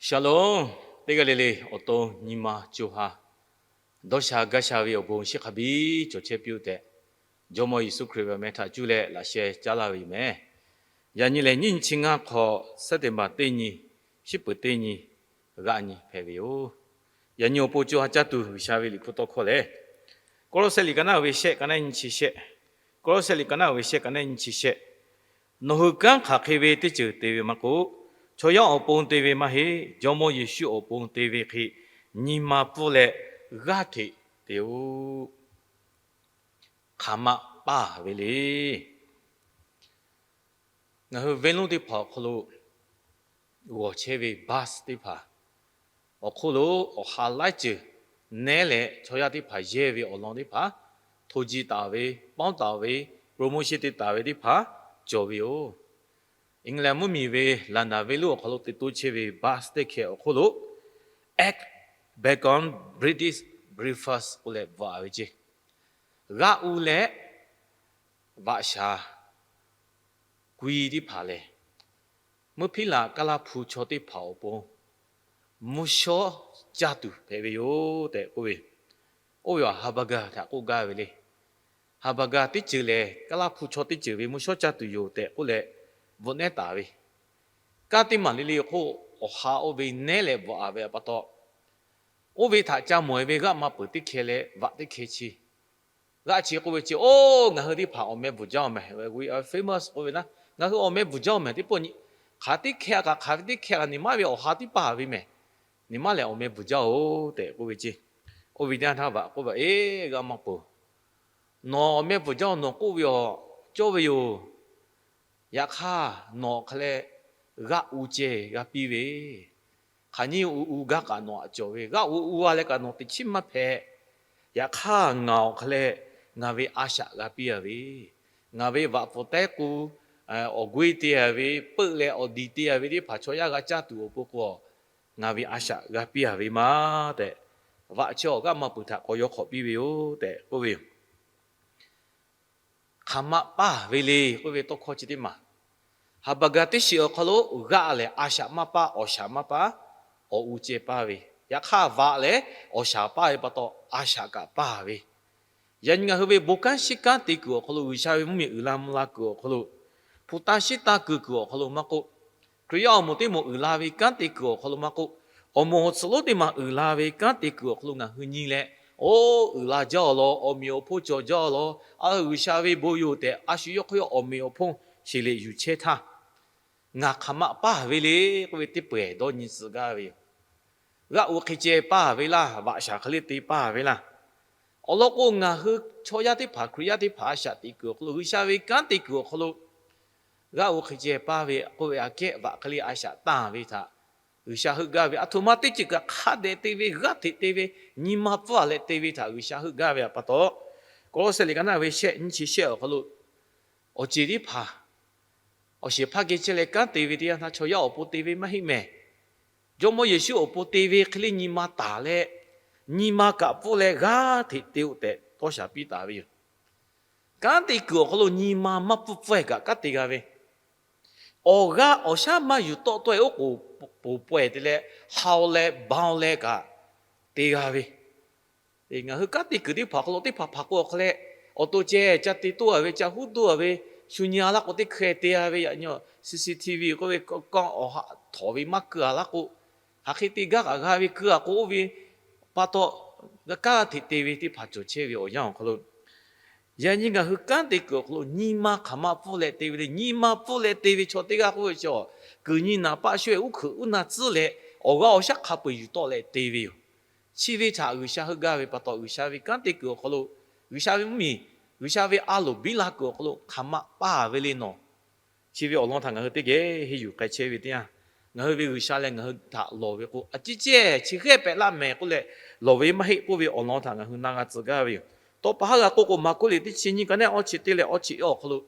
Shalom. Teˇ g'aˇ le le awˬ to nyi ma co ha dawˇ sha gaˇ sha ve awˬ bon chi hk'a biˇ cawˬ chehˇ piˇ-oˆ tehꞈ, Jawˇmawˇ Yeˍsuˆ Hkriꞈ ve awˬ meh htaꞈ cuˇ leh laꞈ sheh caˉ laˇ ve yoˬ meh. Yaꞈ nyi lehˬ, nyiˇ nyi chi ngaˇ hk'awꞈ September teˇ nyi, shiˉ peuˍ teˇ nyi, g'aˆ nyi hpehꞈ ve yoˬ. Yaꞈ nyi awˬ pon co ha caˇ tuˬ G'uiˬsha ve Liꞈ hpu tawˇ hkawˇ lehˬ, Kawˇlawˇsehꞈ liꞈ ka naˆ ve shehˆ, ka naˆ nyiˇ chi shehˆ. Kawˇlawˇsehꞈ liꞈ ka naˆ ve shehˆ, ka naˆ nyiˇ chi shehˆ. Nawˬ hui kanˉ hk'aˬ hk'e ve teˇ ceuˬ te ve maˇ k'oˆ, chaw yaˇ awˬ pon te ve maˇ heˆ. Jawˇmawˇ Yeˍsuˆ awˬ pon te ve hk'e nyi ma pfuhˇ leh g'aˇ hteꞈ te-oˆ. Hk'aˬ ma paˇ ve le. Ngaˬ hui venˇ lonˉ teˇ hpaˍ awˬ hk'aw lo g'awˬ chehˇ ve bus teˇ hpaˍ awˬ hk'oˆ lo awˬ ha laiˉ ceuˬ nehˉ leh chaw yaˇ teˇ hpaˍ yehˇ ve awˬ lawn teˇ hpaˍ, hto ji taˍ ve, pawnˉ taˍ ve, promotion te taˍ ve teˇ hpaˍ cawˬ ve yoˬ. England mvuhˇmiˬ ve London venˇ lonˉ awˬ hk'aw lo te toˇ chehˇ ve bus teˇ hkeh awˬ hk'oˆ lo egg, bacon, British breakfast k'oˆ leh bvuhꞈ-a ve ceˇ. G'aˆ u leh vaꞈ shaˍ k'ui teˇ hpaˍ lehˬ, mvuhˇ hpiˉ laꞈ Kaˇlaˇ hpu chaw teˇ hpaˍ awˬ pon mvuhˇ shawˉ caˇ tuˬ hpehꞈ ve yoˬ tehꞈ k'oˆ ve. Oˇ ve awˬ Habaga htaꞈ k'oˆ gaˇ ve le. Habaga teˇ ceuˬ lehˬ, Kaˇlaˇ hpu chaw teˇ ceuˬ ve mvuhˇ shawˉ caˇ tuˬ yoˬ tehꞈ k'oˆ leh bvuhꞈ nehˉ taˍ ve. Kanˉ teˇ maˬ le le awˬ hk'oˆ awˬ ha oˇ ve nehˉ leh bvuhꞈ-a ve pa taw, oˇ ve htaꞈ ca mawˬ-e ve g'aˆ ma peuˬ teˇ hkeh leh vaꞈ teˇ hkeh chi g'aˆ chi k'oˆ ve chi, oˇ ngaˬ hui teˇ hpaˍ awˬ meh bvuhˬ jaˇ awˬ meh, we are famous k'oˆ ve naˉ, ngaˬ hui awˬ meh bvuhˬ jaˇ awˬ meh teˇ pawˆ nyi, hk'aˬ teˇ hkeh kaꞈ hk'aˬ ve teˇ hkeh kaꞈ niˬ maˉ ve awˬ ha teˇ paˇ ve mehˬ, niˬ maˉ lehˬ awˬ meh bvuhˬ jaˇ-oˬ tehꞈ k'oˆ ve ceˇ. Oˇ ve teˇ yanˇ htaˇ vaꞈ k'oˆ ve, Eˬ, g'aˆ ma peuˬ, nawˬ awˬ meh bvuhˬ jaˇ-oˬ, nawˬ k'oˆ ve awˬ cawˇ ve yoˬ. Yaꞈ hk'aˇ nawˬ hk'aˬ leh g'aˆ u ceh g'a piˇ ve, hk'aˬ nyiˇ u u gaˇ kaꞈ nawˬ htaꞈ cawˬ ve, g'aˆ u u-a leh kaꞈ nawˬ teꞈ chiˉ maˇ hpehꞈ. Yaꞈ hk'aˇ ngaˬ awˬ hk'aˬ leh ngaˬ ve a shaꞈ g'a piˇ-a ve, ngaˬ ve vaꞈ pfuhˍ taiˉ k'o, awˬ gui te-a ve, peuˆ leh awˬ diˬ te-a ve teˇ hpaˍ chaw yaˇ g'a caˇ tuˬ awˬ pon k'o, ngaˬ ve a shaꞈ g'a piˇ-a ve maˇ tehꞈ, vaꞈ chi awˬ g'aˆ ma peuˬ htaꞈ k'awꞈ yaw hk'awꞈ piˇ ve yoˬ tehꞈ k'oˆ ve yoˬ. Hk'aˬ ma paˇ ve le k'oˆ ve tawˇ hkawˇ chi teˇ maˬ, Haˍbaˍgaˍ teˇ shiˍ awˬ hk'aw lo g'aˆ lehˬ a shaꞈ maˇ paˇ, awˬ shaꞈ maˇ paˇ, awˬ u ceh paˇ ve. Yaꞈ hk'aˇ vaꞈ lehˬ awˬ shaꞈ paˇ ve pa taw a shaꞈ kaꞈ paˇ ve. Yaꞈ nyi ngaˬ hui ve bon kanˉ shiˉ kanˉ te kuiˬ awˬ hk'aw lo, G'uiˬsha ve mvuhˇmiˬ uiˍ la mvuh la kuiˬ awˬ hk'aw lo, hpu taˇ shiˉ taˇ keu kuiˬ awˬ hk'aw lo maˇ k'oˆ, Hkriꞈ yaˇ awˬ moˍ teˇ moˍ uiˍ la ve kanˉ te kuiˬ awˬ hk'aw lo maˇ k'oˆ, awˬ moˍ awˬ tcuhˍ lonˉ teˇ maˬ uiˍ la ve kanˉ te kuiˬ awˬ hk'aw lo ngaˬ hui nyi leh, oˇ uiˍ la jaˇ-aw law, awˬ meꞈ awˬ hponˇ cawˬ jaˇ-aw law, a, G'uiˬsha ve bon yoˬ tehꞈ a shu yawˇ hk'oˆ yawˇ awˬ meꞈ awˬ hponˇ sheˍ leh yuˬ chehˇ htaˇ, ngaˬ hk'aˬ ma paˇ ve le k'oˆ ve teˇ pawehˬ dawˇ nyi tcuh gaˇ ve yoˬ. G'aˆ u hk'e ceh paˇ ve laˇ, vaꞈ shaˍ hk'e le te paˇ ve laˇ. Awˬ lawn k'o, ngaˬ hui chaw yaˇ teˇ hpaˍ, Hkriꞈ yaˇ teˇ hpaˍ a shaꞈ teꞈ kuiˬ awˬ hk'aw lo, G'uiˬsha ve kanˉ te kuiˬ awˬ hk'aw lo, g'aˆ u hk'e ceh paˇ ve k'oˆ ve aꞈ kehˉ, vaꞈ hk'e le a shaꞈ tanˇ ve htaꞈ G'uiˬsha heuˆ gaˇ ve. Aˬ htoꞈ ma teˇ ceuˬ kaꞈ hk'a dehꞈ te ve, g'aˇ hteꞈ te ve, nyi ma pfuhˇ-a leh te ve htaꞈ G'uiˬsha heuˆ gaˇ ve pa taw, Kawˇlawˇsehꞈ liꞈ ka naˆ ve shehˆ, nyiˇ chi shehˆ awˬ hk'aw lo, awˬ ceˬ teˇ hpaˍ awˬ shehˍ hpaˇ geh chehˇ leh kanˉ te ve teˇ yanˇ htaˇ, chaw yaˇ awˬ pon te ve maˇ heˆ mehˍ. Jawˇmawˇ Yeˍsuˆ awˬ pon te ve hk'e le nyi ma taˍ leh, nyi ma kaꞈ pfuhˇ leh g'aˇ hteꞈ te-o tehꞈ tawˇ shaˍ piˇ taˍ ve yoˬ. Kanˉ te kuiˬ awˬ hk'aw lo nyi ma maˇ pfuhˇ pfuhˇ-e kaꞈ kanˉ te g'a ve, awˬ g'aˇ awˬ shaˉ maˇ yuˬ tawˆ tawˆ-e oˉ k'oˍ poˬ pawehˬ te leh, hau leh ba-o leh kaꞈ te g'a ve. Ngaˬ hui kanˉ te kuiˬ teˇ hpaˍ awˬ hk'aw lo teˇ hpaˍ hpaˍ k'o awˬ hk'aw leh, awˬ to ceh ca te toˇ-a ve, ca huˉ doˇ-a ve, shu nyi-a laˇ k'o teˇ hkeh te-a ve, yaꞈ nyi C C T V k'oˆ ve kanˇ awˬ ha htawˍ ve maˇ keu-a laˇ k'o, hk'aˬ hk'e te gaˇ kaꞈ g'a ve keu-a k'o, oˇ ve pa taw g'a kaˇ hteꞈ te ve teˇ hpaˍ cawˬ chehˇ ve awˬ yanˇ awˬ hk'aw lo, yaꞈ nyi ngaˬ hui kanˉ te kuiˬ awˬ hk'aw lo nyi ma hk'aˬ ma pfuhˇ leh te ve le. Nyi ma pfuhˇ leh te ve chaw teˇ g'aˇ k'oˆ ve chaw, kuiˬ nyi naˍ paˆ sho-e uˉ hkuiꞈ uˉ na tcuhˉ leh, awˬ g'aˇ awˬ shaˉ hk'a peu-eˬ yuˬ tawˆ leh te ve yoˬ. Chi ve htaꞈ G'uiˬsha heuˆ gaˇ ve pa taw, G'uiˬsha ve kanˉ te kuiˬ awˬ hk'aw lo, G'uiˬsha ve mvuhˇmiˬ, G'uiˬsha ve a loˍ biˇ la kuiˬ awˬ hk'aw lo hk'aˬ ma paˇ ve le nawˬ. Chi ve awˬ lawn htaꞈ ngaˬ hui teˇ geh henˇ yuˬ k'ai chehˇ ve teˇ yanˇ, ngaˬ hui ve G'uiˬsha leh ngaˬ hui htaꞈ lawˬ ve k'o, a ciˉ cehˇ chi hk'e pehꞈ laˇ mehˍ k'oˆ leh lawˬ ve maˇ heˆ k'oˆ ve awˬ lawn htaꞈ ngaˬ hui na g'a tcuh gaˇ ve yoˬ. Tawˇ pa haˉ g'a k'oˆ k'o, Maˍkuˆ liꞈ teˇ chi nyiˇ ka neˉ awˇ chi teˇ leh awˇ chi awˬ hk'aw lo,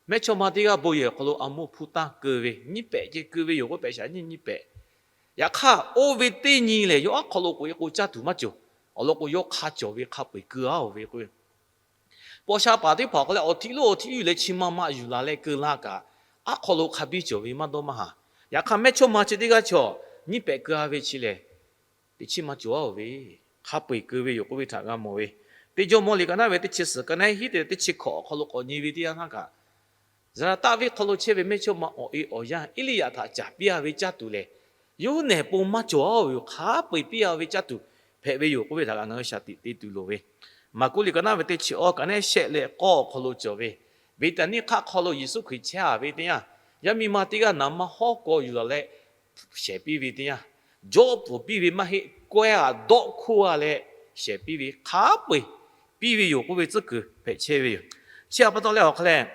mehˇ chawˇ ma teˇ g'aˇ bon yehˬ awˬ hk'aw lo a moˇ hpu tanˇ keu ve, nyiˇ pehꞈ ceh keu ve yoˬ k'oˆ, pehꞈ shaꞈ nyiˇ nyiˇ pehꞈ. Yaꞈ hk'aˇ, oˇ ve teˇ nyi lehˬ yawˇ aˉ hk'aw lo k'oꞈ-e k'o caˇ tuˬ maˇ cawˬ. Awˬ lawn k'o, yawˇ hk'a cawˬ ve hk'a peu-eˬ keu-a-oˬ ve k'o, paw sha paˍ teˇ hpaˍ awˬ hk'aw leh awˬ htiꞈ lonˉ awˬ htiꞈ yuˬ leh chi ma ma yuˬ laˬ leh keu laˇ kaꞈ, aˉ hk'aw lo hk'a biˇ cawˬ ve maˇ dawˇ maˇ haˍ. Yaꞈ hk'aˇ, mehˇ chawˇ ma chi teˇ g'aˇ cawˬ nyiˇ pehꞈ keu-a ve chi lehˬ, teꞈ chiˉ maˇ cawˬ-a-oˬ ve, hk'a peu-eˬ keu ve yoˬ k'oˆ ve htaꞈ g'a mawˬ ve. Teˇ Jawˇmawˇ liꞈ ka naˉ ve teˇ chi suhˍ ka naˉ hiˉ te teˇ chi hkawꞈ awˬ hk'aw lo k'awꞈ nyi ve teˇ yanˇ htaˇ kaꞈ, Zaˍlaˍtaˆ venˇ hk'aw lo chehˇ ve mehˇchawˇma awˬ e awˬ yanˇ Eˇliˇyaꞈ htaꞈ caˍ piˇ-a ve caˇ tuˬ lehˬ, yawˇ hui nehˬ pon maˇ cawˬ-a-oˬ ve yoˬ. Hk'a peu-eˬ piˇ-a ve caˇ tuˬ hpehꞈ ve yoˬ k'oˆ ve htaꞈ kaꞈ ngaˬ hui shaˍ tiꞈ te tuˬ loˍ ve. Maˍkuˆ liꞈ ka naˉ ve teˇ chi awˇ ka naˉ shehˆ leh k'awˇ awˬ hk'aw lo cawˬ ve, Beˍtaˍniˆ hk'aˆ hk'aw lo Yeˍsuˆ Hkriꞈ chehˇ-a ve teˇ yanˇ, yaˇ miˇ ma teˇ g'aˇ naˍ ma hawˉ k'aw yuˬ laˬ leh shehˍ piˇ ve teˇ yanˇ, jawˆ pfuhˍ piˇ ve maˇ heˆ, kawehˇ-a dawˆ hkoˇ-a leh shehˍ piˇ ve, hk'a peu-eˬ piˇ ve yoˬ k'oˆ ve tcuhˉ kuiˬ hpehꞈ chehˇ ve yoˬ. Chi htaꞈ pa taw leh awˬ hk'a lehˬ,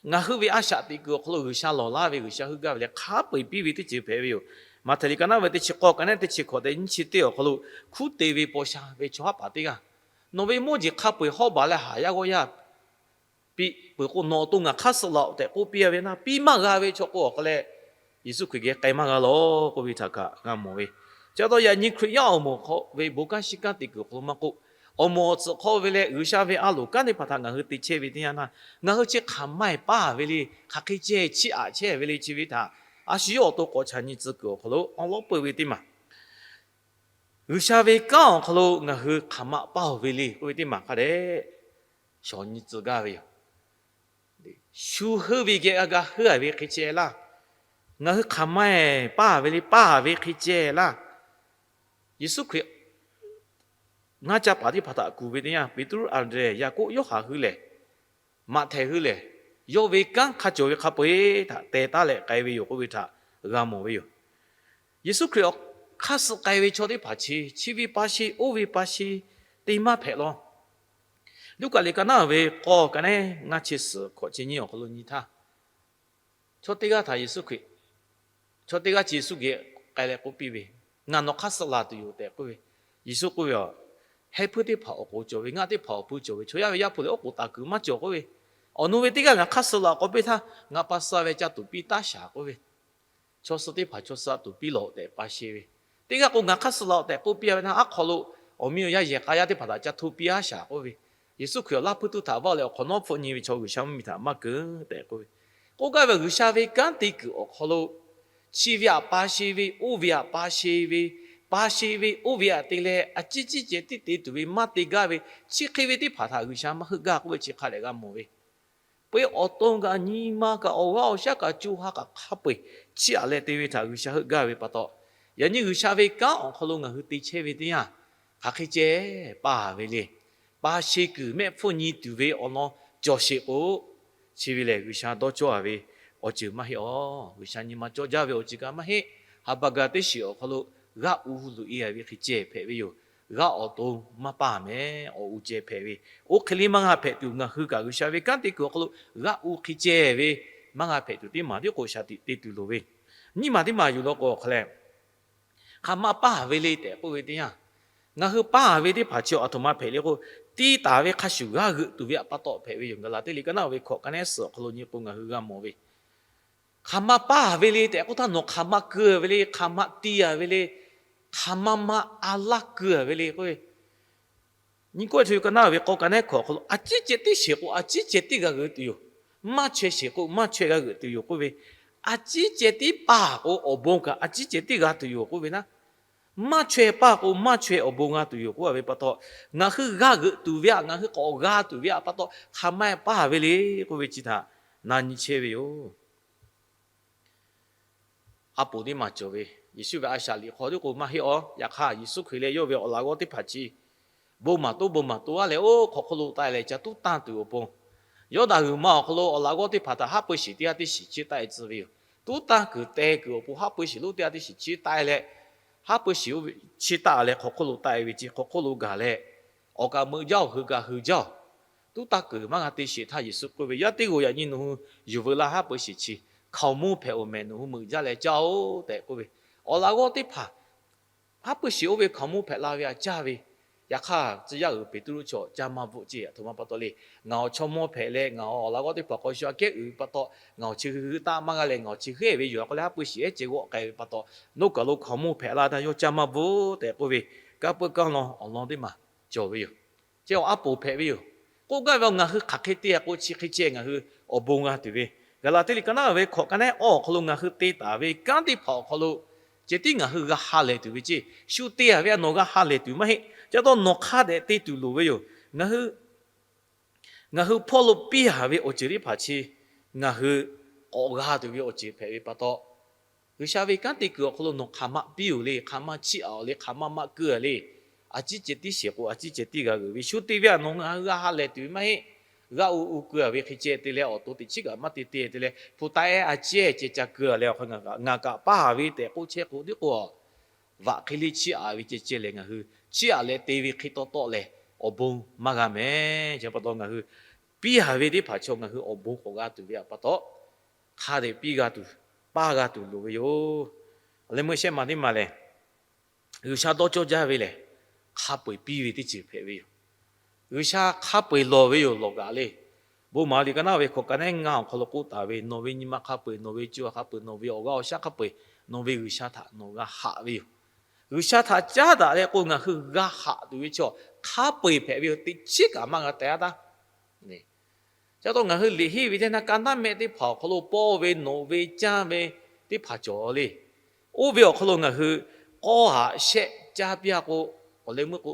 ngaˬ hui ve a shaꞈ teꞈ kuiˬ awˬ hk'aw lo G'uiˬsha lawˬ laˇ ve, G'uiˬsha heuˆ gaˇ ve leh hk'a peu-eˬ piˇ ve teˇ ceuˬ hpehꞈ ve yoˬ. Maꞈhtehˍ liꞈ ka naˉ ve teˇ chi k'awˇ ka naˉ teˇ chi hkawꞈ tehꞈ nyiˇ chi teˇ awˬ hk'aw lo, hkunˉ te ve paw sha ve chaw haˉ paˍ teˇ g'aˇ, nawˬ ve mawˇ jeˬ hk'a peu-eˬ hawˉ baˬ leh haˍ yaˇ g'awˇ yaˇ piˇ peuˬ k'o, nawˬ awˬ to ngaˬ hk'aˇ suh laˬ-oˬ tehꞈ k'oˆ piˇ-a ve naˆ, piˇ maˇ g'a ve chaw k'o awˬ hk'a leh, Yeˍsuˆ Hkriꞈ geh k'ai maˇ g'a lawˬ k'oˆ ve htaꞈ kaꞈ g'a mawˬ ve. Chi pa taw yaꞈ nyi Hkriꞈ yaˇ awˬ moˍ hk'aw ve bon kanˉ shinˉ kanˉ te kuiˬ awˬ hk'aw lo maˇ k'oˆ, awˬ moˍ awˬ tsuhꞈ hk'aw ve leh G'uiˬsha ve a loˍ kanˉ teˇ hpaˍ htaꞈ ngaˬ hui te chehˇ ve teˇ yanˇ htaˇ, ngaˬ hui chi hk'aˬ ma-eˬ paˇ ve le, hk'aˬ hk'e ceh chiˇ aꞈ chehˇ ve le chi ve htaꞈ, a shu yawˇ awˬ to k'awꞈ chaꞈ nyi tcuh kuiˬ awˬ hk'aw lo awˉ lawˉ peuˬ ve teˇ maˬ G'uiˬsha ve kanˉ awˬ hk'aw lo ngaˬ hui hk'aˬ ma paˇ-oˬ ve le k'oˆ ve teˇ maˬ hk'a dehꞈ shawˍ nyi tcuh gaˇ ve yoˬ. Shu heuˆ ve geh g'a ga heuˆ-a ve hk'e ceh laˇ. Ngaˬ hui hk'aˬ ma-eˬ paˇ ve le, paˇ ve hk'e ceh laˇ. Yeˍsuˆ Hkriꞈ ngaˇ ca paˍ teˇ hpaˍ htaꞈ kuˬ ve teˇ yanˇ, Peˍtruˆ, Anˍdrehˍ, Yaˍkoˆ, Yoˇhanˬ hui lehˬ, Maꞈhtehˍ hui lehˬ, yawˇ ve kanˉ hk'a cawˬ ve hk'a peu-eˬ htaꞈ teh taˉ leh k'ai ve yoˬ k'oˆ ve htaꞈ g'a mawˬ ve yoˬ. Yeˍsuˆ Hkriꞈ awˬ hk'aˇ suh k'ai ve chaw teˇ hpaˍ chi, chi ve pa sheˍ, oˇ ve pa sheˍ te maˇ hpehꞈ law. Luˉkaꞈ liꞈ ka naˉ ve k'awˇ ka naˉ ngaˇ chi suhˍ hkawꞈ chi nyiˇ awˬ hk'aw lo nyi htaˇ, chaw teˇ g'aˇ htaꞈ Yeˍsuˆ Hkriꞈ, chaw teˇ g'aˇ chi Yeˍsuˆ geh k'ai leh k'oˆ piˇ ve, Ngaˬ nawˬ hk'aˇ suh laˬ tuˬ yoˬ tehꞈ k'oˆ ve. Yeˍsuˆ k'oˆ ve, Heh hpuiˇ teˇ hpaˍ awˬ k'oˍ cawˬ ve, ngaˆ teˇ hpaˍ awˬ hpuiˇ cawˬ ve, chaw yaˇ ve Yaˇ hpu lehˬ oˉ k'oˍ taˍ kuiˬ maˇ cawˬ k'oˆ ve, awˬ nu ve teˇ g'aˇ ngaˬ hk'aˇ suh laˬ k'awꞈ piˇ htaˇ, ngaˬ pa suh ve ca tuˬ piˇ taˉ shaˍ k'oˆ ve, chaw suh teˇ hpaˍ chaw suh tuˬ piˇ lawˬ tehꞈ pa sheˍ ve, teˇ g'aˇ k'o ngaˬ hk'aˇ suh laˬ-oˬ tehꞈ k'oˆ piˇ ve htaˇ, aˉ hk'aw lo awˬ miˇ awˬ yaˇ yehˬ k'a yaˇ teˇ hpaˍ htaꞈ ca hto piˇ-a shaˍ k'oˆ ve, Yeˍsuˆ Hkriꞈ awˬ laˇ hpuiˇ tuˇ htaꞈ vaˇ leh awˬ hk'awꞈ nawˉ hpfuhˆ nyi ve chaw G'uiˬsha mvuhˇmiˬ htaꞈ maˇ keu tehꞈ k'oˆ ve, k'oˆ gaˇ ve G'uiˬsha ve kanˉ te kuiˬ awˬ hk'aw lo chi ve htaꞈ pa sheˍ ve, oˇ ve htaꞈ pa sheˍ ve, pa sheˍ ve oˇ ve htaꞈ te leh a ciˉ ciˉ ceh tiˉ te tuˬ ve maˇ te gaˇ ve, chi hk'e ve teˇ hpaˍ htaꞈ G'uiˬsha maˇ heuˆ gaˇ k'oˆ ve chi hk'a dehꞈ g'a mawˬ ve Peuˬ awˬ to kaꞈ nyi ma kaꞈ awˬ g'aˇ awˬ shaˉ kaꞈ co ha kaꞈ hk'a peu-eˬ chiˇ aꞈ leh te ve htaꞈ G'uiˬsha heuˆ gaˇ ve pa taw, yaꞈ nyi G'uiˬsha ve kanˉ awˬ hk'aw lo ngaˬ hui te chehˇ ve teˇ yanˇ, hk'aˬ hk'e ceh paˇ ve le. Pa sheˍ kuiˬ mehˆ hpfuhˇ nyi tuˬ ve awˬ lawn cawˬ sheˍ k'o, chi ve lehˬ G'uiˬsha dawˇ cawˇ-a ve awˬ ceuˬ maˇ heˆ aˬ. G'uiˬsha nyi ma cawˇ jaˇ ve awˬ ceuˬ kaꞈ maˇ heˆ. Haˍbaˍgaˍ teˇ shiˍ awˬ hk'aw lo g'aˇ u loꞈ e-a ve hk'e ceh hpehꞈ ve yoˬ. G'aˇ awˬ to maˇ paˇ mehˍ, awˬ u ceh hpehꞈ ve. Oˇ hk'e le maˇ g'a hpehꞈ tuˬ, ngaˬ hui kaꞈ G'uiˬsha ve kanˉ te kuiˬ awˬ hk'aw lo g'aˇ u hk'e ceh ve maˇ g'a hpehꞈ tuˬ, teˇ maˬ tiˉ k'o shaˍ tiꞈ te tuˬ loˍ ve. Nyiˇ maˬ teˇ maˬ yuˬ law k'o awˬ hk'a lehˬ, hk'aˬ ma paˇ ve le tehꞈ k'oˆ ve teˇ yanˇ, ngaˬ hui paˇ ve teˇ hpaˍ chi aˬ htoꞈ ma hpehꞈ le k'o, tiˇ taˍ ve hk'a shuˍ g'aˇ g'euꞈ tuˬ ve htaꞈ pa taw hpehꞈ ve yoˬ. Gaˍlaˍtiˆ liꞈ ka naˉ ve hkawꞈ ka nehˉ suhˍ awˬ hk'aw lo nyi k'o ngaˬ hui g'a mawˬ ve, hk'aˬ ma paˇ ve le tehꞈ k'oˆ htaˇ, nawˬ hk'aˬ ma keu ve le, hk'aˬ ma ti-a ve le, hk'aˬ ma ma a laˇ keu-a ve le k'oˆ ve, nyi k'oˆ ve chaw ka naˉ ve k'awˇ ka nehˉ hkawꞈ awˬ hk'aw lo a ciˉ ceh tiˉ sheˍ k'o, a ciˉ ceh tiˉ g'a g'euꞈ tuˬ yoˬ. Maˇ chaweh sheˍ k'o, maˇ chaweh g'a g'euꞈ tuˬ yoˬ k'oˆ ve, a ciˉ ceh tiˉ paˇ k'o, awˬ bon kaꞈ a ciˉ ceh tiˉ g'a tuˬ yoˬ k'oˆ ve naˉ, maˇ chaweh paˇ k'o, maˇ chaweh awˬ bon g'a tuˬ yoˬ k'oˆ ve pa taw, ngaˬ hui g'a g'euꞈ tuˬ ve htaꞈ, ngaˬ hui k'awꞈ g'a tuˬ ve htaꞈ pa taw hk'aˬ ma paˇ ve le k'oˆ ve chi htaꞈ na nyi chehˇ ve yoˬ. Aˉ poˍ teˇ maˬ cawˬ ve, Yeˍsuˆ ve a shaꞈ liꞈ hk'aw tiˉ k'o maˇ heˆ aˬ. Yaꞈ hk'aˇ Yeˍsuˆ Hkriꞈ leh yawˇ ve awˬ laꞈ g'awˇ teˇ hpaˍ chi bon maˍ toˉ bon maˍ toˉ-a leh, oˇ hk'aw hk'oˆ lo taˆ leh ca tuˉ tanˇ tuˬ awˬ pon, Yawˇdanˍ g'uiˬ ma awˬ hk'aw lo awˬ laꞈ g'awˇ teˇ hpaˍ htaꞈ haˉ pui shiˍ teˇ g'aˇ teˇ shiˍ chiˇ taˆ-e tcuh ve yoˬ. Tuˉ tanˇ kuiˬ teh kuiˬ awˬ pon haˉ pui shiˍ lonˉ teˇ g'aˇ teˇ shiˍ chiˇ taˆ-e leh, haˉ pui shiˍ chiˇ taˆ leh hk'aw hk'oˆ lo taˆ-e ve chi hk'aw hk'oˆ lo gaˬ leh, awˬ kaꞈ meuꞈ jaˇ-oˬ, hui kaꞈ hui jaˇ-oˬ. Tuˉ tanˇ kuiˬ maˇ g'a te sheˍ htaˇ Yeˍsuˆ k'oˆ ve, Yaˇ teˇ g'aˇ yaꞈ nyi nawˬ hui yuˬ veu laˇ haˉ pui shiˍ chi hkaoˍmonˇ hpehꞈ-oˬ mehˍ, nawˬ hui meuꞈ jaˇ leh caˇ-oˬ tehꞈ k'oˆ ve. Awˬ laꞈ g'awˇ teˇ hpaˍ haˉ pui shiˍ oˇ ve hkaoˍmonˇ hpehꞈ la ve aꞈ caˇ ve. Yaꞈ hk'aˇ tcuh yaˇ uiˍ Peˍtruˆ chaw caˇ maˇ bvuhˆ ceˇ, aˬ htoꞈ ma pa taw le. Ngaˬ awˬ chaw mawˇ hpehꞈ leh ngaˬ awˬ laꞈ g'awˇ teˇ hpaˍ k'aw shu aꞈ kehˉ uiˍ ve pa taw, ngaˬ awˬ chi hui hui taˆ maˇ g'a leh, ngaˬ awˬ chi hui hehˆ ve yoˬ. K'o leh haˉ pui shiˍ ehˉ ceh g'awˆ k'ai ve pa taw, noˉ kaˬ lo hkaoˍmonˇ hpehꞈ la htaˇ yawˇ caˇ maˇ bvuhˆ tehꞈ k'oˆ ve, kanˇ puiˉ kanˇ lawn awˬ lawn teˇ maˬ cawˬ ve yoˬ. Chi awˬ aˉ poˍ hpehꞈ ve yoˬ. K'oˆ gaˇ ve, ngaˬ hui hk'aˬ hk'e te k'o chi hk'e ceh ngaˬ hui awˬ bon g'a tuˬ ve. Gaˍlaˍtiˆ liꞈ ka naˉ ve hkawꞈ ka nehˉ awˬ hk'aw lo ngaˬ hui te taˍ ve kanˉ teˇ hpaˍ awˬ hk'aw lo Ceh tiˉ ngaˬ hui g'a ha lehˬ tuˬ ve ceˇ. Shu te-a ve a nawˬ g'a ha lehˬ tuˬ maˇ heˆ. Ca taw nawˬ hk'a dehꞈ te tuˬ loˍ ve yoˬ. Ngaˬ hui hpawˇ lo piˇ-a ve awˬ ceuˬ teˇ hpaˍ chi ngaˬ hui k'awꞈ g'a tuˬ ve awˬ ceuˬ hpehꞈ ve pa taw, G'uiˬsha ve kanˉ te kuiˬ awˬ hk'aw lo nawˬ hk'aˬ ma piˇ-oˬ le, hk'aˬ ma chiˇ aꞈ-oˬ le, hk'aˬ ma maˇ keu-a le. A ciˉ ceh tiˉ sheˍ k'o, a ciˉ ceh tiˉ g'a g'uiˬ ve shu te ve a nawˬ ngaˬ hui g'a ha lehˬ tuˬ ve maˇ heˆ. G'aˇ u u keu-a ve hk'e ceh te leh awˬ to teꞈ chiˉ kaꞈ maˇ te te te leh hpu taˍ-ehˉ a ciˉ ceh ca keu-a leh awˬ hk'a ngaˬ kaꞈ paˇ-a ve tehꞈ k'oˆ chehˇ k'o tiˉ k'o, vaꞈ hk'e le chiˇ aꞈ ve ceh ceh lehˬ ngaˬ hui chiˇ aꞈ leh te ve hk'e taw taw lehˬ awˬ bon maˇ g'a mehˍ. Chi pa taw ngaˬ hui piˇ-a ve teˇ hpaˍ chaw ngaˬ hui awˬ bon k'awꞈ g'a tuˬ ve pa taw, hk'a dehꞈ piˇ g'a tuˬ, paˇ g'a tuˬ loˍ ve yoˬ. Awˬ leh meuˇ shehˆ ma teˇ ma lehˬ, G'uiˬsha dawˇ cawˇ jaˇ ve lehˬ, hk'a peu-eˬ piˇ ve teˇ ceuˬ hpehꞈ ve yoˬ. G'uiˬsha hk'a peu-eˬ lawˬ ve yoˬ lawˬ kaꞈ le. Bon maˍ liꞈ ka naˉ ve hkawꞈ ka neˉ ngaˇ awˬ hk'aw lo k'oˆ taˍ ve, Nawˬ ve nyi ma hk'a peu-eˬ, nawˬ ve co hk'a peu-eˬ, nawˬ ve awˬ g'aˇ awˬ shaˉ hk'a peu-eˬ, nawˬ ve G'uiˬsha htaꞈ nawˬ g'a haꞈ ve yoˬ. G'uiˬsha htaꞈ caˉ daꞈ leh k'o ngaˬ hui g'a haꞈ tuˬ ve chaw hk'a peu-eˬ hpehꞈ ve yoˬ. Teꞈ chiˉ kaꞈ maˇ g'a teh-a taˇ. Ca taw ngaˬ hui liꞈ henˇ ve teˇ naˇ ka naˉ mehˆ teˇ hpaˍ awˬ hk'aw lo pawˇ ve nawꞈ ve caˇ ve teˇ hpaˍ cawˬ le. Oˇ ve awˬ hk'aw lo ngaˬ hui k'awˇ haꞈ shehˆ caˇ piˇ-a k'o, awˬ leh meuˇ k'o,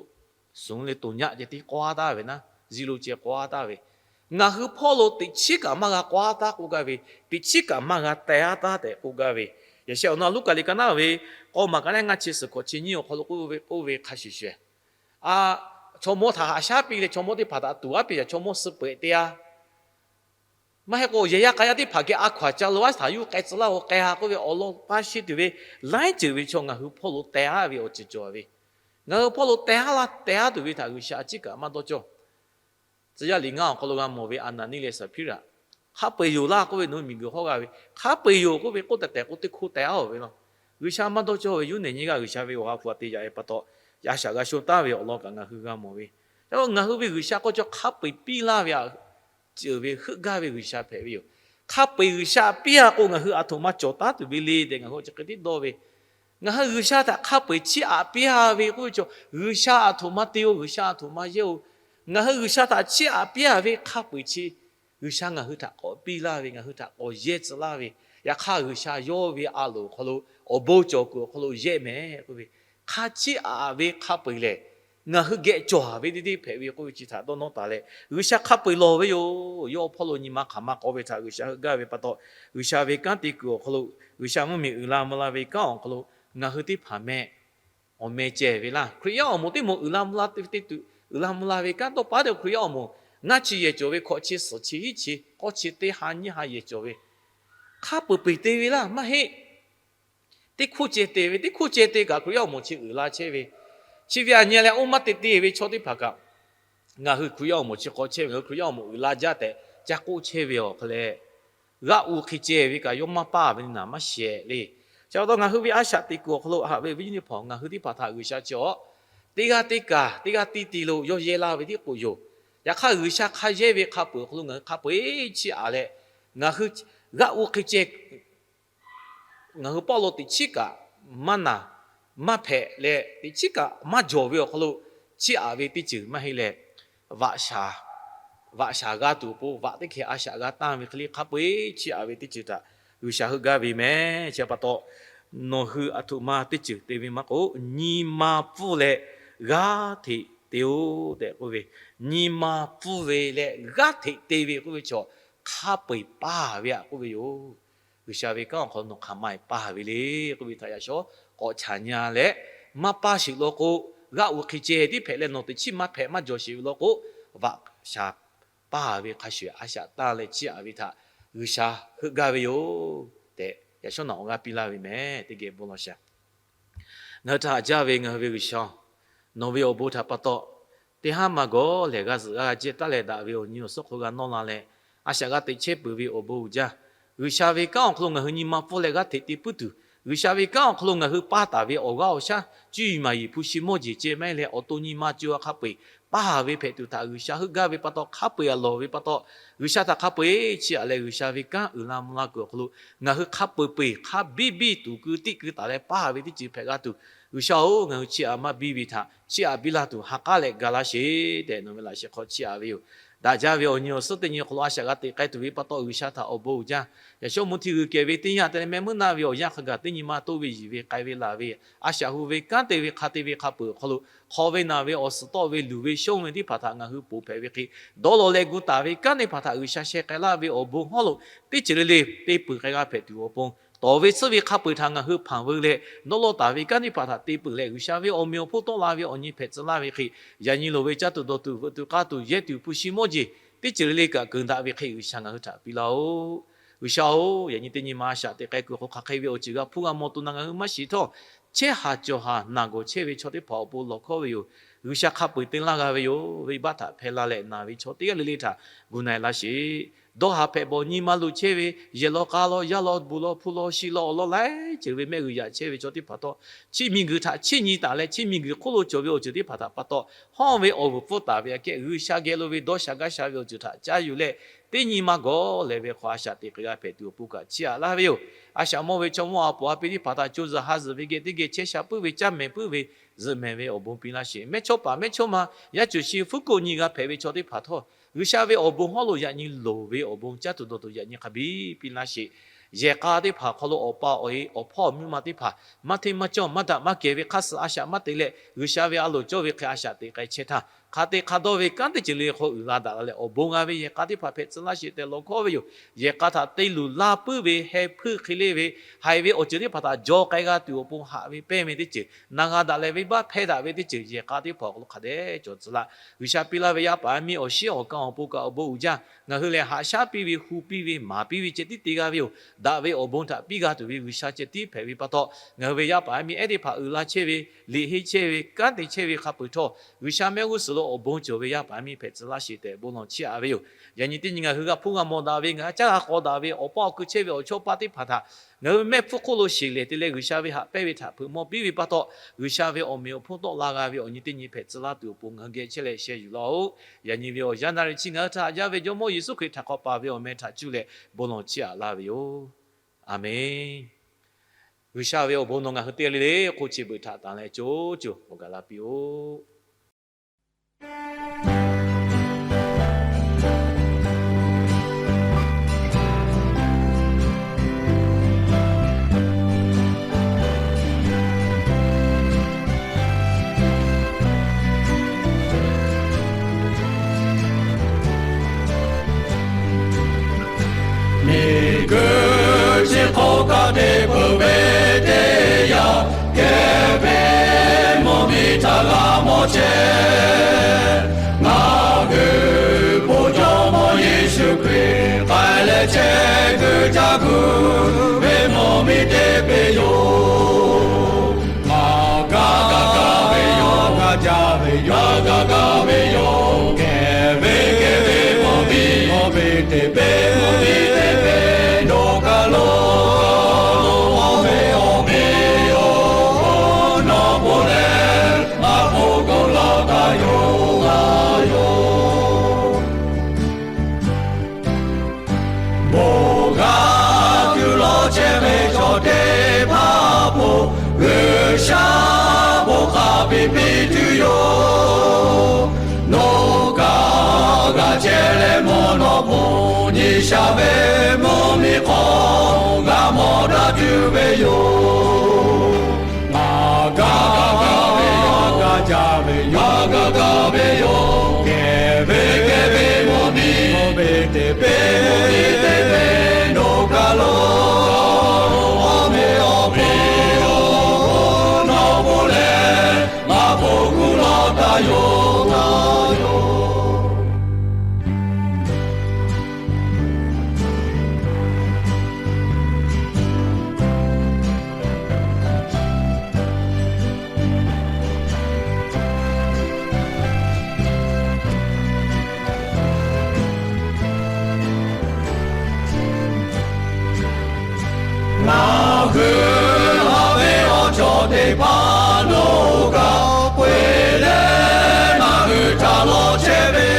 suhˍ leh toˬ nyaˆ ceh tiˉ k'awˇ-a taˍ ve naˉ, zilo ceh k'awˇ-a taˍ ve, ngaˬ hui hpawˇ lo teꞈ chiˉ kaꞈ maˇ g'a k'awˇ-a taˍ k'oˆ gaˇ ve, teꞈ chiˉ kaꞈ maˇ g'a teh-a taˍ tehꞈ k'oˆ gaˇ ve, yaꞈ sheh awˬ na Luˉkaꞈ liꞈ ka naˉ ve k'awˇ maˬ ka neˉ ngaˇ chi suhˍ hkawꞈ chi nyiˇ awˬ hk'aw lo k'oˆ ve k'oˆ ve hk'a shuˍ shuˍ, a, chaw mawˇ htaꞈ haꞈ shaˉ piˇ leh chaw mawˇ teˇ hpaˍ htaꞈ tuˍ aˉ piˇ yaꞈ chaw mawˇ suh peuˬ-eꞈ te-a. Maˇ heˆ k'o yehˬ yaˇ k'a yaˇ teˇ hpaˍ geh a hkaw-aˬ ca lo aˉ htaꞈ yuˇ k'ai tcuh laˇ-o, k'ai ha k'oˆ ve awˬ lawn paˇ sheˇ tuˬ ve laiˉ ceuˬ ve chaw ngaˬ hui hpawˇ lo teh-a ve awˬ ceuˬ cawˬ ve. Ngaˬ hui hpawˇ lo teh-a laˇ teh-a tuˬ ve htaꞈ G'uiˬsha a ciˉ kaꞈ maˇ dawˇ cawˇ. Tcuh yaˇ liꞈ ngaˇ awˬ hk'aw lo g'a mawˬ ve Aˍnaˍniˆ leh Saˍhpiˇraꞈ, hk'a peu-eˬ yoˬ laˇ k'oˆ ve nawˬ hui miˬguiˬ hawˉ g'a ve, hk'a peu-eˬ yoˬ k'oˆ ve k'oˆ tehˬ tehˬ k'o teˇ hkoˇ teh-a-oˬ ve law. G'uiˬsha maˇ dawˇ cawˇ ve yuˇ nehˬ nyi g'aˇ G'uiˬsha ve awˬ ha hpu aꞈ te yaꞈ-e pa taw, a shaꞈ g'a sho taˍ ve awˬ lawn kaꞈ ngaˬ hui g'a mawˬ ve. Ngaˬ hui ve G'uiˬsha k'o chaw hk'a peu-eˬ piˇ laˇ ve aꞈ ceuˬ ve heuˆ gaˇ ve G'uiˬsha hpehꞈ ve yoˬ. Hk'a peu-eˬ G'uiˬsha piˇ-a k'o ngaˬ hui aˬ htoꞈ ma cawˬ taˉ tuˬ ve le tehꞈ ngaˬ hui chi hk'e tiˉ dawˇ ve. Ngaˬ hui G'uiˬsha htaꞈ hk'a peu-eˬ chiˇ aꞈ piˇ-a ve k'oˆ ve chaw, G'uiˬsha aˬ htoꞈ ma te-o, G'uiˬsha aˬ htoꞈ ma yehˇ-o. Ngaˬ hui G'uiˬsha htaꞈ chiˇ aꞈ piˇ-a ve hk'a peu-eˬ chi G'uiˬsha ngaˬ hui htaꞈ k'awꞈ piˇ laˇ ve, ngaˬ hui htaꞈ k'awꞈ yehˇ tcuh laˇ ve, yaꞈ hk'aˇ G'uiˬsha yawˇ ve a loˍ awˬ hk'aw lo awˬ bon cawˬ kuiˬ awˬ hk'aw lo yehˇ mehˍ k'oˆ ve, hk'a chiˇ aꞈ ve hk'a peu-eˬ lehˬ, ngaˬ hui geh cawˬ ve teˇ deˇ hpehꞈ ve k'oˆ ve chi htaꞈ dawˇ nawˉ taˍ leh, G'uiˬsha hk'a peu-eˬ lawˬ ve yoˬ. Yawˇ hpawˇ lo nyi ma hk'aˬ ma k'awꞈ ve htaꞈ G'uiˬsha heuˆ gaˇ ve pa taw, G'uiˬsha ve kanˉ te kuiˬ awˬ hk'aw lo, G'uiˬsha mvuhˇmiˬ uiˍ la mvuh la ve kanˉ awˬ hk'aw lo ngaˬ hui teˇ hpaˍ meh awˬ meh ceh ve laˇ. Hkriꞈ yaˇ awˬ moˍ teˇ moˍ uiˍ la mvuh la te te tuˬ uiˍ la mvuh la ve kanˉ tawˇ paˉ te Hkriꞈ yaˇ awˬ moˍ ngaˇ chi yehˬ cawˬ ve, hkawꞈ chi suhˍ chi hiˉ chi k'awˇ chi teˇ ha nyiˇ ha yehˬ cawˬ ve, hk'a peu-eˬ peˬ te ve laˇ maˇ heˆ. Teˇ hkoˇ ceh te ve, teˇ hkoˇ ceh te kaꞈ Hkriꞈ yaˇ awˬ moˍ chi uiˍ la chehˇ ve, chi ve aꞈ nyi leh oˇ maˇ te te ve chaw teˇ hpaˍ kaꞈ, ngaˬ hui Hkriꞈ yaˇ awˬ moˍ chi k'awꞈ chehˇ ve, ngaˬ hui Hkriꞈ yaˇ awˬ moˍ uiˍ la jaˇ tehꞈ ca k'oˆ chehˇ ve awˬ hk'e leh, g'aˇ u hk'e ceh ve kaꞈ yawˇ maˇ paˇ ve naˍ maˇ shehˍ le. Chi pa taw ngaˬ hui ve a shaꞈ teꞈ kuiˬ awˬ hk'aw lo haꞈ ve viˉ nyi teˇ hpaˍ, ngaˬ hui teˇ hpaˍ htaꞈ G'uiˬsha chi awˬ teˇ g'aˇ teˇ kaˬ teˇ g'aˇ tiˇ ti lo yawˇ yehˇ laˇ ve tiˉ k'o yoˬ. Yaꞈ hk'aˇ G'uiˬsha hk'a yehˇ ve hk'a peu-eˬ awˬ hk'aw lo ngaˬ hui hk'a peu-eˬ chiˇ aꞈ leh, ngaˬ hui g'aˇ u hk'e ceh ngaˬ hui pawˆ lo teꞈ chiˉ kaꞈ maˇ naˬ maˇ hpehꞈ leh, teꞈ chiˉ kaꞈ maˇ jawˬ ve awˬ hk'aw lo chiˇ aꞈ ve teˇ ceuˬ maˇ heˆ leh, vaꞈ shaˍ g'a tuˬ awˬ pon vaꞈ teˇ hkeh a shaꞈ g'a tanˇ ve hk'e le hk'a peu-eˬ chiˇ aꞈ ve teˇ ceuˬ htaꞈ G'uiˬsha heuˆ gaˇ ve mehˍ. Chi pa taw, nawˬ hui aˬ htoꞈ ma teˇ ceuˬ te ve maˇ k'o, nyi ma pfuhˇ leh g'aˇ hteꞈ te-oˬ tehꞈ k'oˆ ve, nyi ma pfuhˇ ve leh g'aˇ hteꞈ te ve k'oˆ ve chaw, hk'a peu-eˬ paˇ ve aꞈ k'oˆ ve yoˬ. G'uiˬsha ve kanˉ awˬ hk'aw lo nawˬ hk'aˬ ma-eˬ paˇ ve le k'oˆ ve htaꞈ yaꞈ shawˉ k'awꞈ caꞈ nyi-a leh, maˇ paˇ sheˍ law k'o, g'aˇ u hk'e ceh tiˉ hpehꞈ leh nawˬ teꞈ chiˉ maˇ hpehꞈ maˇ jawˬ sheˍ ve law k'o, vaꞈ shaˍ paˇ ve hk'a shuˍ a shaꞈ tanˇ leh chiˇ aꞈ ve htaꞈ G'uiˬsha heuˆ gaˇ ve yoˬ tehꞈ yaꞈ shawˉ naꞈ awˬ g'aˇ piˇ laˇ ve mehˍ. Teˇ geh bon lawˬ shaˍ. Ngaˬ hui htaꞈ haꞈ jaˇ ve ngaˬ hui ve G'uiˬsha-oˬ, nawˬ ve awˬ bon htaꞈ pa taw, teˇ haˉ maˇ gawˬ lehˬ g'a zuhꞈ g'a jehˇ taˉ leh daꞈ ve awˬ nyi awˬ suhˉ hk'aw g'a nawˇ la leh, a shaꞈ g'a teꞈ chehˇ peuˬ ve awˬ bon uiˍ jaˇ. G'uiˬsha ve kanˉ awˬ hk'aw lo ngaˬ hui nyi ma pfuhˇ leh g'aˇ hteꞈ te puiˉ tuˬ, G'uiˬsha ve kanˉ awˬ hk'aw lo ngaˬ hui paˇ taˍ ve awˬ g'aˇ awˬ shaˉ cuˇ yiˍ maˍ yiˍ hpu shi mawˇ jeˬ ceh maˇ heˆ leh, awˬ to nyi ma co-a hk'a peu-eˬ paˇ ve hpehꞈ tuˬ htaꞈ G'uiˬsha heuˆ gaˇ ve pa taw, hk'a peu-eˬ aꞈ lawˬ ve pa taw, G'uiˬsha htaꞈ hk'a peu-eˬ chiˇ aꞈ leh, G'uiˬsha ve kanˉ uiˍ la mvuh la kuiˬ awˬ hk'aw lo ngaˬ hui hk'a peu-eˬ peu-eˬ hk'a biˇ biˇ tuˬ keu tiˆ keu taˍ leh paˇ ve teˇ ceuˬ hpehꞈ g'a tuˬ, G'uiˬsha-oˬ, ngaˬ hui chiˇ aꞈ maˇ biˇ ve htaꞈ chiˇ aꞈ biˇ laˇ tuˬ ha k'aˉ leh ga laˇ sheˍ tehꞈ nawˬ ve laꞈ sheh hk'aw chiˇ aꞈ ve yoˬ. daꞈ jaˇ ve awˬ nyi awˬ suhˉ teˇ nyi hk'aw lo a shaꞈ g'a teꞈ k'ai tuˬ ve pa taw, G'uiˬsha htaꞈ awˬ bon uiˍ jaˇ. Yaꞈ shawˉ mvuhˇ htiˇ g'uiˬ kehˬ ve teˇ yanˇ te leh mehˆ muiˉ naˆ ve awˬ yanˇ hk'a gaˬ teˇ nyi ma toˆ ve yiˬ ve k'ai ve laˬ ve, a shaꞈ hu ve kanˉ te ve hk'a te ve hk'a peuˬ awˬ hk'aw lo, hk'aw ve naˬ ve awˬ suhˍ tawˆ ve luˬ ve shonˇ ve teˇ hpaˍ htaꞈ ngaˬ hui ponˬ hpehꞈ ve hk'e, dawˇ law leh gu taˍ ve kanˉ teˇ hpaˍ htaꞈ G'uiˬsha sheh k'ai laˇ ve awˬ bon hawˉ lo teˇ ceuˬ le le te peuˬ k'ai g'a hpehꞈ tuˬ awˬ pon, tawˍ ve tsuhˇ ve hk'a peuˬ htaꞈ ngaˬ hui hpanˍ veu leh, dawˇ law taˍ ve kanˉ teˇ hpaˍ htaꞈ te peuˬ leh, G'uiˬsha ve awˬ meꞈ awˬ hponˇ tawˆ la ve awˬ nyi hpehꞈ tcuh laˇ ve hk'e, yaꞈ nyi loˍ ve caˇ tuˬ dawˬ tuˬ veuꞈ tuˬ k'aˇ tuˬ yehˇ tuˬ hpu shi mawˇ jeˬ teˇ ceuˬ le le kaꞈ keunˍ daꞈ ve hk'e G'uiˬsha ngaˬ hui htaꞈ piˇ laˇ-oˆ. G'uiˬsha-oˬ, yaꞈ nyi teˇ nyi ma a shaꞈ teꞈ k'ai kuiˬ hk'aw hk'aˬ hk'e ve awˬ ceuˬ g'a hpuˇ g'a maw tuˬ na ngaˬ hui maˇ shiˍ htawˇ, chehˇ haˍ cawˬ haˍ naˬ gawˬ chehˇ ve chaw teˇ hpaˍ awˬ pon lawˬ hkawˉ ve yoˬ. G'uiˬsha hk'a peu-eˬ te laˇ g'a ve yoˬ. Venˇbaˆ htaꞈ hpehˇ laˇ leh naˬ ve chaw teˇ g'aˇ le le htaꞈ gu na-e laˇ sheˍ. Dawˇ haˍ hpehꞈ bawˬ nyi ma lo chehˇ ve, yehˬ law k'a law yaˇ law buˬ law hpu law shi law awˬ lawn laiˉ ceuˬ ve mehˆ g'uiˬ yaꞈ chehˇ ve chaw teˇ hpaˍ htawˇ, chi miˬguiˬ htaꞈ chiˇ nyi taˍ leh chi miˬguiˬ hk'oˆ lo cawˬ ve awˬ ceuˬ teˇ hpaˍ htaꞈ pa taw, hawˇ ve awˬ vuiˬ pfuhˇ taˍ ve aꞈ kehˉ G'uiˬsha geh lo ve dawˇ sha gaˇ sha ve awˬ ceuˬ htaꞈ caˇ yuˬ leh, teˇ nyi ma gawˬ leh ve hk'aw a shaꞈ teꞈ k'ai g'a hpehꞈ tuˬ awˬ pon kaꞈ chiˇ aꞈ laˇ ve yoˬ. A shaꞈ mawˇ ve chaw mawˇ a poˍ a pi teˇ hpaˍ htaꞈ co zuhˬ ha zuhˬ ve geh teˇ geh chehˇ sha puiˉ ve, caˇ mehˍ puiˉ ve, zuhꞈ mehˍ ve awˬ bon piˇ laˇ sheˍ. Mehˇchawˇpaˍ mehˇchawˇma yaˇ cuˬ shi fuˉ koˆ nyi g'a hpehꞈ ve chaw teˇ hpaˍ htawˇ, G'uiˬsha ve awˬ bon hawˉ lo yaꞈ nyi loˍ ve awˬ bon caˇ tuˬ dawˬ tuˬ yaꞈ nyi hk'a biˇ piˇ laˇ sheˍ. Yehˬ k'a teˇ hpaˍ hk'aw lo awˬ pa awˬ e awˬ hpawˇ awˬ miˇ ma teˇ hpaˍ maˇ hteˇ maˇ cawˇ maˇ daꞈ maˇ kehˬ ve hk'a suh a shaꞈ maˇ te leh, G'uiˬsha ve a loˍ cawˇ ve hk'e a shaꞈ teꞈ k'ai chehˇ htaˇ, hk'a te hk'a dawˇ ve kanˉ teˇ ceuˬ le hk'aw uiˍ la daꞈ la leh awˬ bon g'a ve yehˬ k'a teˇ hpaˍ hpehꞈ tcuh laˇ sheˍ tehꞈ lawˬ hkawˉ ve yoˬ. Yehˬ k'a htaꞈ te luˬ laˇ puiˉ ve, heh hpuiˇ hk'e le ve, haiˬ ve awˬ ceuˬ teˇ hpaˍ htaꞈ jaw k'ai g'a tuˬ awˬ pon haꞈ ve pehnˇ ve teˇ ceuˬ na g'a daꞈ leh, venˇbaˆ hpehˇ daꞈ ve teˇ ceuˬ yehˬ k'a teˇ hpaˍ awˬ hk'aw lo hk'a dehꞈ cawˬ tcuh laˇ. G'uiˬsha piˇ laˇ ve yaˇ paˍ yaˇ miˇ awˬ shinˉ awˬ kan awˬ pon kaꞈ awˬ bon uiˍ jaˇ. Ngaˬ hui lehˬ haꞈ shaˉ piˇ ve, hu piˇ ve, maˍ piˇ ve ceh tiˉ te g'a ve yoˬ. Daꞈ ve awˬ bon htaꞈ piˇ g'a tuˬ ve G'uiˬsha ceh tiˉ hpehꞈ ve pa taw, ngaˬ hui ve yaˇ paˍ yaˇ miˇ ehˉ teˇ hpaˍ uiˍ la chehˇ ve, liꞈ henˇ chehˇ ve, kanˉ te chehˇ ve hk'a peuˬ htawˇ, G'uiˬsha mehˆ g'uˇ suhˍ lo awˬ bon cawˬ ve yaˇ paˍ yaˇ miˇ hpehꞈ tcuh laˇ sheˍ tehꞈ bon lawˬ chiˇ aꞈ ve yoˬ. Yaꞈ nyi teˇ nyi ngaˬ hui g'a hpuˇ g'a maw daꞈ ve, ngaˬ hui caˇ g'a k'aw daꞈ ve awˬ paˇ awˬ ku chehˇ ve awˬ chawˇ paˇ teˇ hpaˍ htaꞈ ngaˬ hui mehˆ hpfuhˇ hk'oˆ lo sheˍ lehˬ te leh G'uiˬsha ve haꞈ pehnˇ ve htaꞈ hpeuꞈ maw piˇ ve pa taw, G'uiˬsha ve awˬ meꞈ awˬ hponˇ tawˆ la g'a ve awˬ nyi teˇ nyi hpehꞈ tcuh laˇ tuˬ awˬ pon ngaˬ hui geh chehˇ leh sheh yuˬ laˇ-oˆ. Yaꞈ nyi ve awˬ yanˇ naˍ riˍ chi ngaˬ hui htaꞈ haꞈ jaˇ ve Jawˇmawˇ Yeˍsuˆ Hkriꞈ htaꞈ k'awꞈ paˍ ve awˬ meh htaꞈ cuˇ leh bon lawˬ chiˇ aꞈ laˇ ve yoˬ. Aˬmenˍ. G'uiˬsha ve awˬ bon nawˬ ngaˬ hui teˇ g'aˇ le le hk'oˆ chi beuꞈ htaꞈ tanˍ leh co co awˬ gaˬ la piˇ-oˆ. Miˬguiˬ chi hk'oˆ kaꞈ te peuˬ ve teˇ yanˇ, kehˬ ve mvuhˇmiˬ htaꞈ g'a mawˬ chehˇ. Ngaˬ hui bon Jawˇmawˇ Yeˍsuˆ Hkriꞈ k'ai leh chehˇ kuiˬ caˇ kuiˬ ve mvuhˇmiˬ te piˇ yoˬ. Ngaˬ gaˇ gaˇ ve yoˬ, gaˇ jaˇ ve yoˬ, gaˇ gaˇ ve yoˬ. Kehˬ ve kehˬ ve mvuhˇmiˬ, mvuhˇmiˬ te piˇ, mvuhˇmiˬ te piˇ, nawˬ kaꞈ lo awˬ meꞈ awˬ hponˇ nawˬ bon leh maˇ bon kuˬ lawˬ taˍ yoˬ, a yoˬ. Bon g'a tuˬ lawˬ chehˇ ve chaw teˇ hpaˍ htaꞈ G'uiˬsha bon hk'a biˇ piˇ tuˬ yoˬ. Nawˬ kaꞈ g'a chehˇ leh mawˬ nawˬ bon nyi sha ve mvuhˇmiˬ hk'aw g'a mawˬ daꞈ tuˬ ve yoˬ. Ngaˬ gaˇ gaˇ ve yoˬ, gaˇ jaˇ ve yoˬ, gaˇ gaˇ ve yoˬ. Kehˬ ve kehˬ ve mvuhˇmiˬ, mvuhˇmiˬ te piˇ, mvuhˇmiˬ te piˇ, nawˬ kaꞈ lo awˬ meꞈ awˬ hponˇ nawˬ bon leh maˇ bon kuˬ lawˬ taˍ yoˬ, a yoˬ. Ngaˬ hui haꞈ ve awˬ chawˇ teˇ hpaˍ nawˬ kaꞈ k'oˆ leh ngaˬ hui htaꞈ lawˬ chehˇ ve,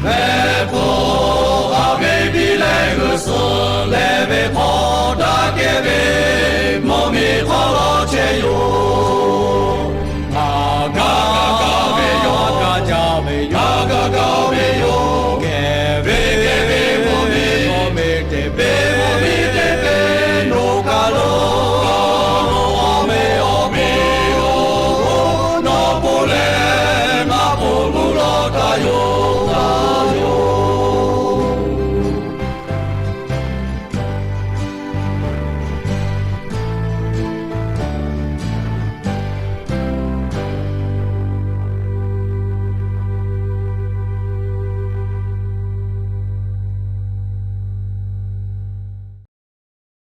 mehˆ hpfuhˇ haꞈ ve piˇ leh g'uiˬ suhˍ leh ve hk'aw daꞈ kehˬ ve mvuhˇmiˬ hk'aw lawˬ chehˇ yoˬ.